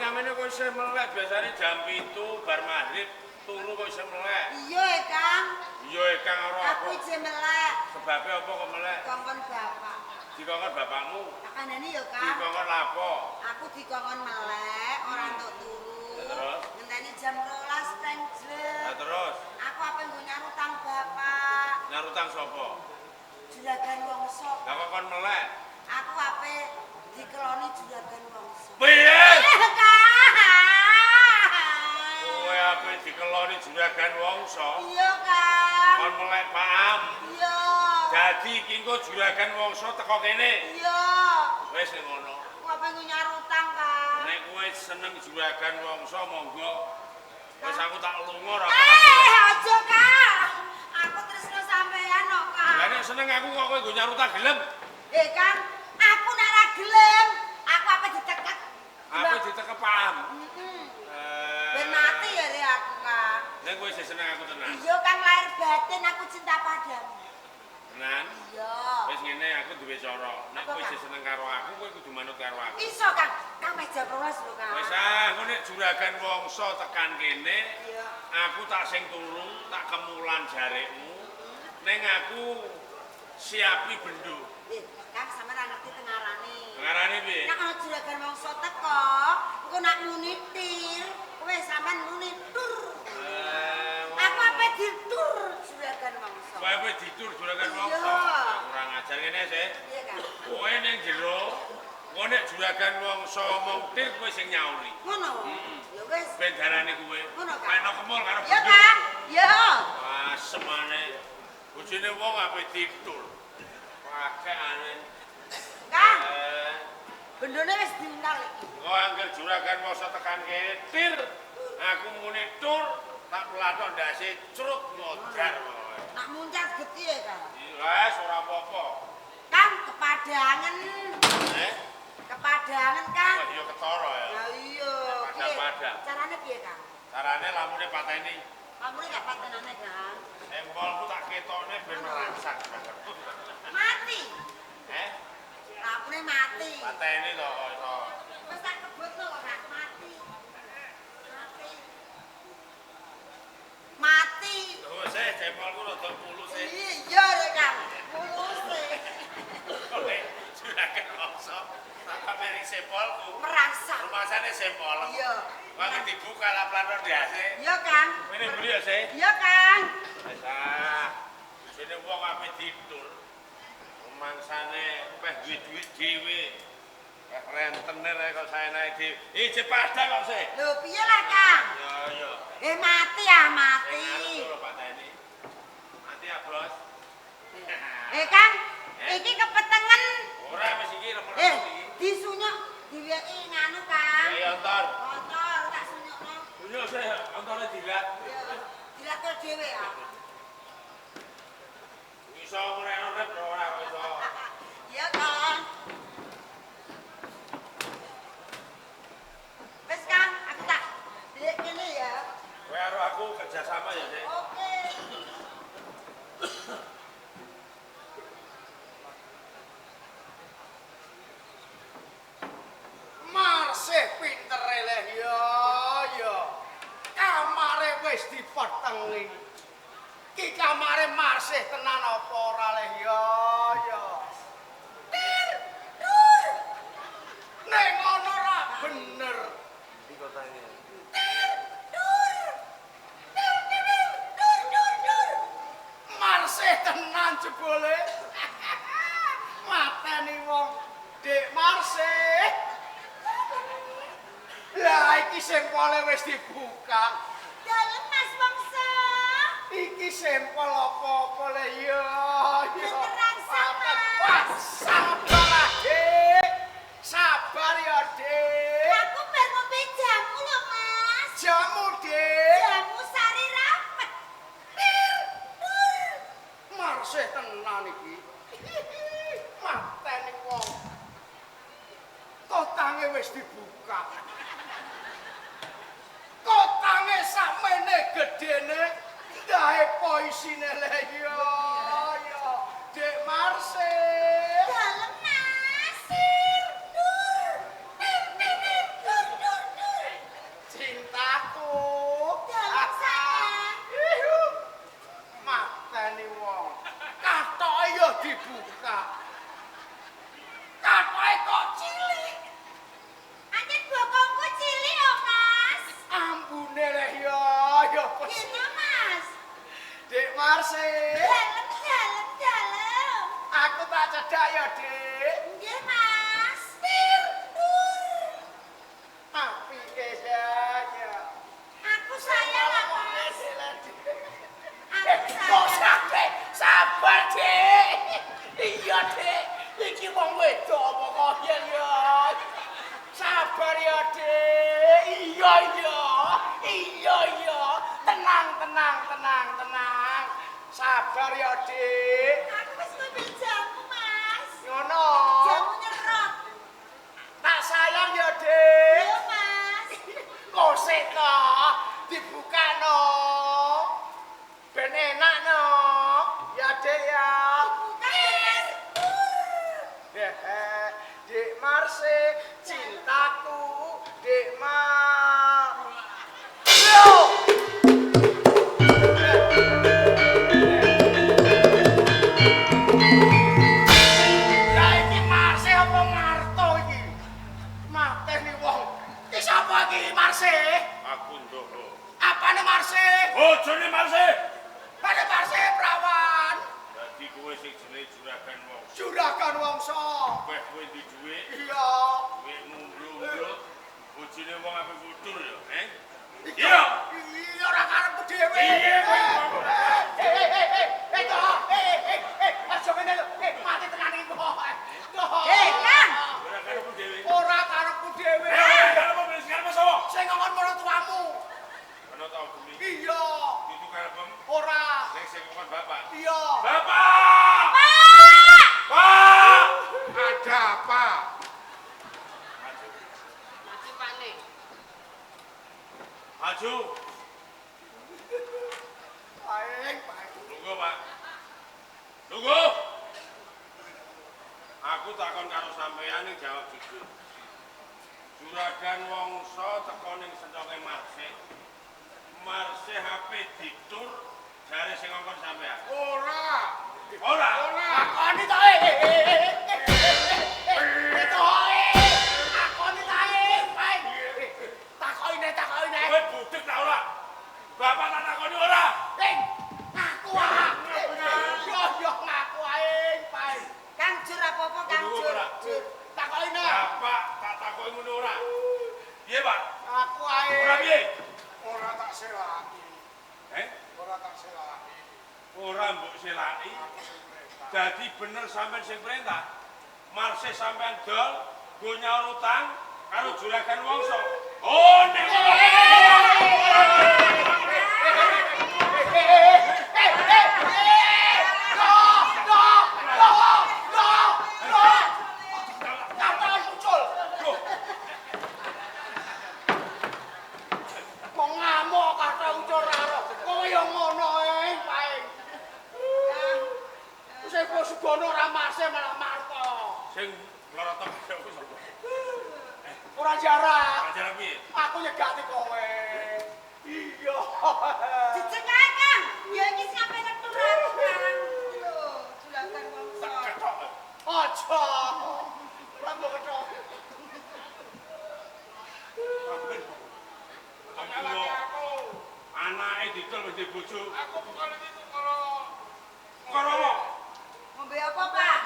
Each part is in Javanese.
Nyamene kok isih melek biasane jam 7 bar maghrib turu kok isih melek. Iya, Kang. Iya, Kang ora Aku apa. isih melek. Sebabe apa kok melek? Kongkon bapak. Dikongkon bapakmu. Tak kandhani ya, Kang. Dikongkon lapo? Aku dikongkon melek, ora entuk turu. Terus? Ngenteni jam 12 teng jlek. Lah terus Aku ape nggo nyar utang bapak. nyar utang sapa? Juragan Wongso. Lah kok kon melek? Aku ape dikeloni Juragan Wongso. Piye? Kang. Kowe ape dikeloni Juragan Wongso? Iya, Kang. Kon melek Pakam. Iya. Dadi iki engko Juragan Wongso teko kene. Iya. Wis ning ngono. Aku ape nggo nyar utang, Kang. Nek kowe seneng Juragan Wongso monggo. Wis aku tak lunga ora. Eh, aja, Kang. Aku tresno sampean kok, Kang. Lah nek seneng aku kok kowe nggo nyar utang gelem. Eh, Kang, aku nek ora gelem, aku ape ditekek. Aku ditekek Pakam. Heeh. Eh. Ben mati ya re aku, Kang. Nek kowe isih seneng aku tenan. Iya, Kang, lahir batin aku cinta padamu. Tenan. Iya. Wis ngene aku duwe cara. Nek Apa, kowe isih Kang? seneng karo aku, kowe kudu manut karo aku. Iso, Kang. Kang meh jam 12 lho, Kang. Wis ah, engko nek Juragan Wongso tekan kene, Iya. aku tak sing turu, tak kemulan jarikmu. Ning aku siapi bendo. Eh, Kang sampeyan ra ngerti tengarane. Ngarane piye? Nek ana Juragan Wongso teko, engko nak muni tir, kowe sampean muni tur. Eh, Aku ape ditur Juragan Wongso. Kowe ape ditur Juragan Iya. Wongso? Kurang ajar ngene sih. Iya, Kang. Kowe ning jero, kowe nek Juragan Wongso ngomong tir kowe sing nyauri. Ngono. Ya wis. Ben darane kowe. Ngono, Kang. Meno kemul karo Ya, bendo. Kang. Ya. Asemane. Bojone wong ape ditur. Pakekane. Kang, Eh, bendone wis diuntal iki. kok angger Juragan Wongso tekan kene tir, aku muni tur, tak pelathok ndase crut modar pokoke. Nak muncat geti ya, Kang. Wes ora apa-apa. Kang, kepadangan. Eh, Kepadangan, Kang. wah iya ketara ya. Ya iya. Piye? Padang-padang. Carane piye, Kang? Carane lampune pateni. Lampune gak patenane, Kang. Sempolku tak ketokne ben merangsang. Mati. Eh, Lampune mati. pateni to kok iso. Wis tak kebutno kok, Kang. Mati. Mati. Mati. Lho sih jempolku rada mulus sih. Iya, rek, Kang. Mulus e. Oleh Juragan Wongso tak pameri sempolku. Merangsang. Rumasane sempol. Iya. Wong dibuka lah planon ndase. Iya, Kang. Ngene beli ya sih. Iya, Kang. Wis ah. Bojone wong ape ditur. Rumangsane peh duwe duit dhewe. Peh rentenir ae kok saenake dhewe. Ije padha kok sih. Lho, piye lah, Kang? Ya ya. Eh, mati ah, mati. Sing arep lho pateni. Mati ya, Bos. Eh, Kang, iki kepetengen. Ora wis iki Eh, rep-rep iki. disunyuk diweki nganu, Kang. Ayo antar. Kotor tak sunyukno. Punya sih antare dilat. Ya, dilatur dhewe ah. Iso ngurek-ngurek ora kok iso. Iya, Kang. Wis, Kang, aku tak balik kene ya. Kowe karo aku kerjasama ya, Sik. Oke. Marsih pintere leh ya ya. Kamare wis dipetengi. Ki kamare Marsih tenan apa ora leh ya ya. Tir tur. Nek ngono ra bener. Tir, tur. Tir, tir, tir, tur, tur, tur. Marsih tenan jebule. Mateni wong Dek Marsih. Lah iki sempole wis dibuka. Dalem Mas Wongso. Iki sempol apa-apa le ya. Ya. Merangsang, Mas. Wah, sabar ah, Dik. Sabar ya, Dik. Aku bar ngombe jamu lho, Mas. Jamu, Dik. Jamu sari rapet. Tir, tur. Marsih tenan iki. Mateni wong. Kotange wis dibuka. Kotange sakmene gedene, ndahe poisine le ya. Ya, Dik Marsih. Dalem, Mas. Tir, tur. Tir, tir, tir, tur, tur, tur. Nggih, Mas. Dik Marse. Dalem, dalem, dalem. Aku tak cedak ya, Dik. Nggih, Mas. Tir, tur. Apike ya. Aku sayang lah, Mas. Aku Kok sayang. sampe sabar, Dik. Iya, Dik. Iki wong wedok apa kaya ya? Sabar ya, Dik. Iya, iya. Iya, iya. Tenang, tenang, tenang, tenang. Sabar ya, Dik. Aku wis ngambil jamu, Mas. Ngono. Jamu nyerot. Tak sayang ya, Dik. Iya, Mas. Kosek to, dibuka no. Ben enak no. Ya, Dik ya. Dibuka, Mas. Tur. Hehe, Dik Marse, cintaku, Dik Mar. Yo. Lah iki Marse apa Marto iki? Mateni wong. Iki sapa iki Marse? Aku ndoho. Apane Marse? Bojone Marse. Pane Marse prawan. Dadi kowe sing jenenge Juragan Wongso. Juragan Wongso. Kowe kowe di dhuwit, Iya. dhuwitmu mblungkruk. Bojone wong ape futur ya, eh? Iya. Iya ora karepku dhewe. Iya, kowe. Eh eh eh eh toh. Eh eh eh aja ngene lho. Eh mati tenan iki kok. Toh. Eh, Kang. Ora karepmu dhewe. Ora karepku dhewe. Eh, karepmu wis karepmu sapa? Sing ngomong maratuamu. Ana tau gemi. Iya. Dudu karepmu. Ora. Sing sing ngomong bapak. Iya. Bapak! Pak! Pak! Ada apa? Maju. Maju Pak Le. Maju. Paeng, paeng. Tunggu, Pak. Tunggu. Aku takon karo sampeyan ning jawab jujur. Juragan Wongso teko ning sentoke Marse. Marse HP ditur jare sing ngongkon sampeyan. Ora. Ora. Ora. Akoni to eh eh eh eh eh toh eh. Akoni ta eh, paeng. Takoki nek takoki nek. Kowe budek ta ora? Bapak tak takoni ora? Eh, ngaku ah. Yo yo ngaku ae, paeng. Kang Jur apa-apa, Kang Tunggu, Jur. ora. Jur. Takoki nek. Bapak tak takoki ngono ora? Piye, Pak? Ngaku ae. Ora piye? Ora tak selaki. Eh? Ora tak selaki. Ora mbok selaki. Aku sing perintah. Dadi bener sampean sing perintah. Marse sampean dol, nggo nyaur utang karo Juragan Wongso. Oh, nek ngono. Eh eh eh. No, no, no, no, no. Kata muncul. Duh, Kok ngamuk kata ucul ora. Kowe yo ngono eh, paeng. Sing kok Sugono ora Marse malah Marto. Sing mlorot karo sapa? Ora jarak. Ajaran piye? Aku nyegati kowe. Iya. Jejeg ae, Kang. Ya iki sing ape netur aku, Kang. Lho, Juragan Wongso. Tak ketok. Aja. Ora mbok ketok. Nyalake aku. Anake didol wis bojo. Aku bukan iki karo Karo apa? Ngombe apa, Pak?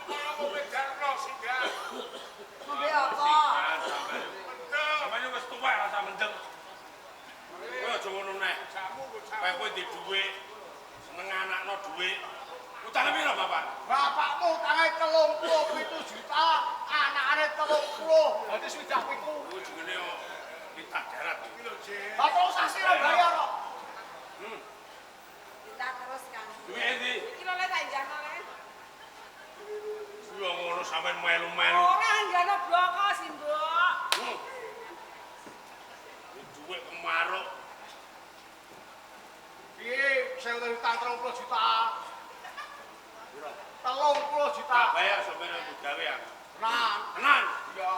Karo ngombe Darno singgah. Ngombe apa? Singkat sampean. Mendem. Sampeyan wis tuwek rasa mendem. Kowe aja ngono neh. Jamu kok jamu. Kowe kowe di dhuwit. Seneng anakno dhuwit. Utange piro, Bapak? Bapakmu utange 37 juta, anakane 30. Dadi swidak pitu. Kuwi jenenge yo titah darat. Iki lho, Jek. Lah terus sasi ora bayar kok. Kita terus, Kang. Duwe endi? Iki lho Le tak njahno Le. Yo ngono sampean melu-melu. Ora njahno bloko sih, Mbok. Duwe kemaruk. Piye sing utang 30 juta? 30 juta. Tak bayar sampean aku gawe aku. Tenan. Tenan. Iya.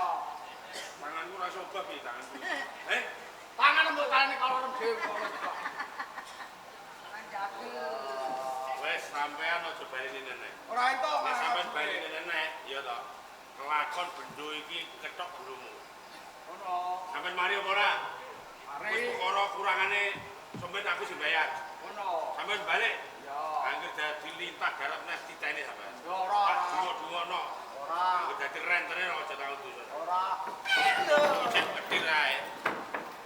Tanganku ora sobah piye tanganku. Eh, Tangan mbok tani kalau dhewe kok. wes sampean aja baleni nenek. Ora entuk. Nek sampean baleni nenek, ya toh. Kelakon bendo iki ketok gurumu. Ono. Sampean mari apa ora? Mari. Wis perkara kurangane 10 Sampeyan aku sing bayar. Ngono. Sampeyan balik. Ya. Angger dadi lintah garap nes ditene sampeyan. Ya ora. Tak dungo-dungono. Ora. Angger dadi rentene aja tau dosa. Ora. Cek ngerti rae.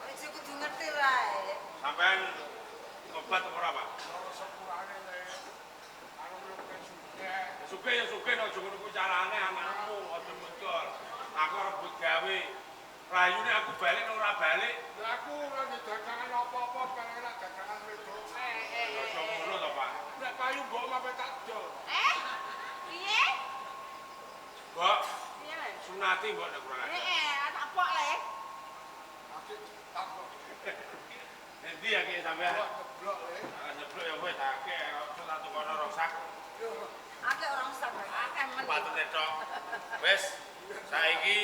Wis kudu ngerti rae. Sampeyan obat apa ora, Pak? Sepurane le. Aku lupe sugih. Sugih ya sugih aja ngono kuwi carane anakmu aja medol. Aku arep mbut gawe. Rayune aku balik ora balik. Lah aku ora ndek dagangan apa-apa, pengen nak dagangan wedok. Aja ngono to, Pak. Nek payu mbok mape tak dol. Eh? Piye? Mbok, Piye le? sunati mbok nek kurang ajar. Eh, tak pok le. Aku tak kok. Endi ya ki sampean? Mbok nyeblok le. Ah, nyeblok ya wis akeh kok tak tukono rong sak. Akeh orang sak. Akeh men. Patene tok. Wis, saiki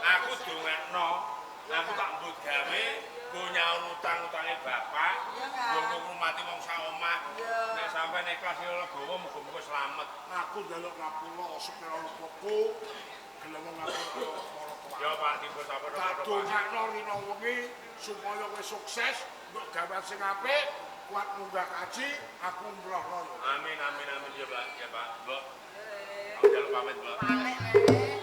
aku dongakno, aku tak mbut gawe nggo nyaur utang-utange bapak, Iya, Kak. nggo ngrumati wong sak omah. Iya. Nek sampean ikhlas ya legowo muga-muga slamet. Aku njaluk ngapura sepira lupaku gelem ngapura para tuwa. Ya Pak, tiba sapa Tak dongakno rina wengi supaya kowe sukses, mbok gawe sing apik, kuat munggah kaji, aku umroh. Amin amin amin ya Pak, ya Pak. Mbok. Aku njaluk pamit, Mbok. Balik le.